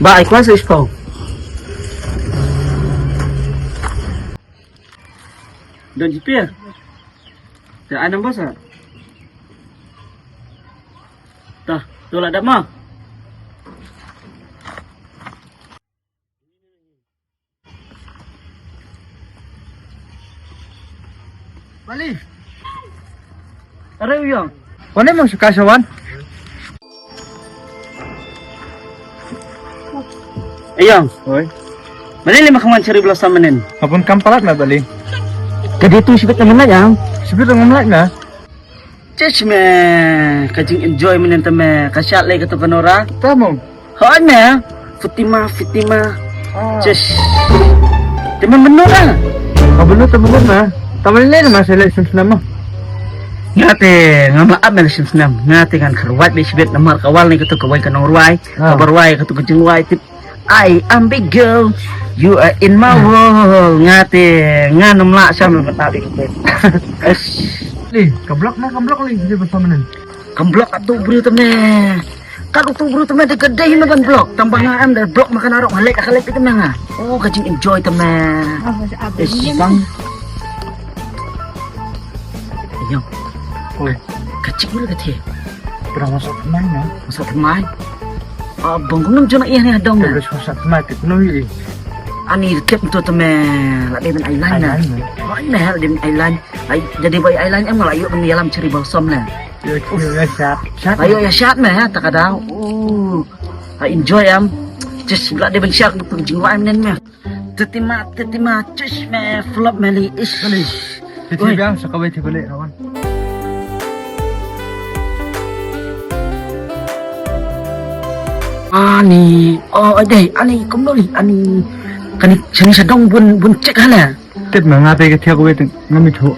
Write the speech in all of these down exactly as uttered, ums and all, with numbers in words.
Ba ai kwan sa ispau. Don jipir. Te ai number sa. Tah, tu la dap ma. Bali. Are u ïong. Wane mang suka sawan. Ïong. Oi. Bali lima kaman cari belas samanen. Apun kam palat na bali. Kadi tu sibit na menat yang. Sibit na menat na. Cech me, ka jing enjoy mynnin te me, ka shad lei ka tu ka Nora. Tamo. Hoi me, Fatima, Fatima. Ah. Cech. Te me menor ah. Ka menor te menor na. Tamo lei na ma sele sim snam ma. Nga te ngam la ap me sim snam. Nga te ngan kharwat be shibit namar ka wal ni ka tu ka wai ka nong rwai. Ah. Ka barwai ka tu ka jing rwai tip. I am big girl, you are in my world. Nga te, nga nam la sam na ta big girl. Li, ka blok na, ka blok li, di bersama nen. Ka blok atu bru teme. Ka tu bru teme de gede na ban blok. Tambah nga am de blok makan arok halek halek itu nga. Oh, ka jing enjoy teme. Bang. Ïong. Oi. Ka chik mula ka the. Pura masuk pemain ya. Masuk pemain. Ah, bang gum jona iya ni hadong na. Terus masuk pemain kita nui. Ani kep tu teme la dei ban island na. Island, ya. Ai me la dei ban island. Ai jadi bai island em la yu ban yalam ceri balsam na. Ya, ya, ya, shat. Shat. Ayo ya shat me ha takada. Oh. Ai enjoy am. Just la dei ban syak tu jingwa em nen me. Tetima, tetima, cus me, flop me li, ish. Bali. Titi biang, sa kawai ti balik, kawan. Ani, oh, dei, ani, kumno li, ani. Kani, sani sadong bun, bun cek hana. Tet me, nga te ke tiak wei te, nga mi thu.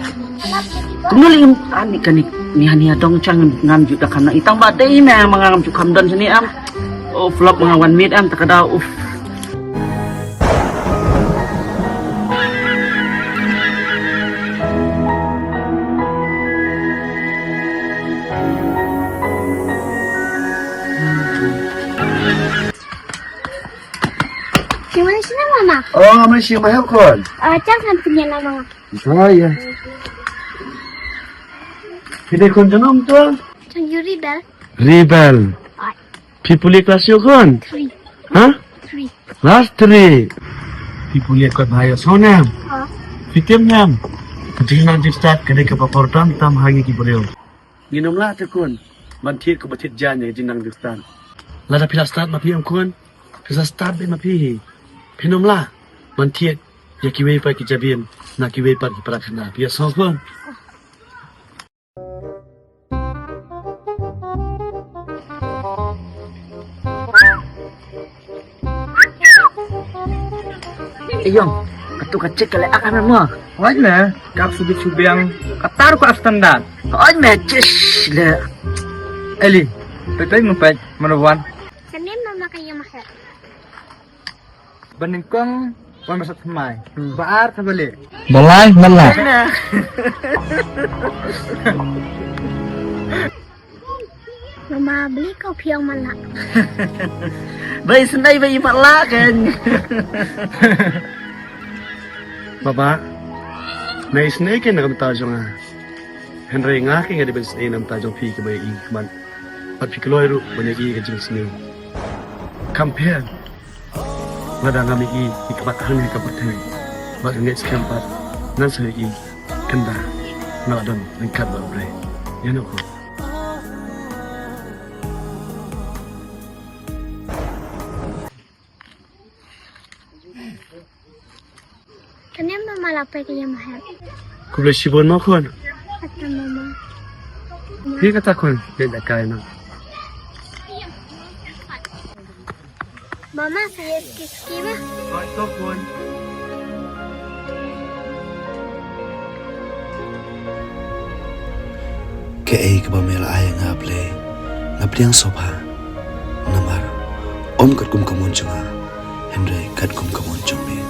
Kumno li, ani, kani, ni hani adong chang ngam ju da kham na itang ba dei me ma ngam ju kham don sini am. Oh, flop ma nga wan mit am takada, uf. Sing mana sini mama? Oh, mana sini mah kon? Ah, chang kan punya nama. Saya. Kita kon jenam tu. Chang Yuri bel. Rebel. Ai. Phi pule klas ïa khun? Three. Ha? Three. Klas three. Phi pule kot bha ïa sona. Ha. Phi tem nam. Ka jingnang jingstad ka dei kaba kordor tam ha ngi ki briew. Ngin ym lah te khun ban thied kaba thied jaiñ ïa ka jingnang jingstad. Lada phi la stad ma phi em khun, phi sa stad beit ma phi hi. Phin ym lah ban thied ïa kiwei pat ki jabieng na kiwei pat ki para khana. Phi ïa song khun. Ïong, katu ka chik ka leh ak me mo. Hooid me, ka ak subit subiang, ka tar ka standard. Hooid me, chish le. Eli, peit peit mo peit, mano wan. Ka nem mama ka ïa ma he. Ba nyngkong wan ba sat thymmai. Hmm. Ba ar thymmai. Ba lai matlah. Mama beli kau phiang matlah. Ba isynei ba i matlah kan. Baba, nga isynei kan na ka bynta jong nga. Hynrei nga kan nga dei ban isynei na ka bynta jong phi kaba ïa i khmat. Bad phi kloi ruh ban ïa i ka jingsniew. Kham pher. Lada ngam ïohi ïa i khmat hangne ha ka pyrthei bad nga ngeit skhem pat ngan sa ïohi, kynda nga la don ryngkat bad U Blei. Ïa no ko. Kane mama la peit ka ïa ma hep. Khublei shibun ma khun. Kata mama. Hi kata khun, beit da kai na. Mama, sa ïa ski ski ma. Oi, to khun. Kaei kaba me la ai ïa nga Blei, nga pdiang sngewbha. Namar ym katkum ka mon jong nga, hynrei katkum ka mon jong me.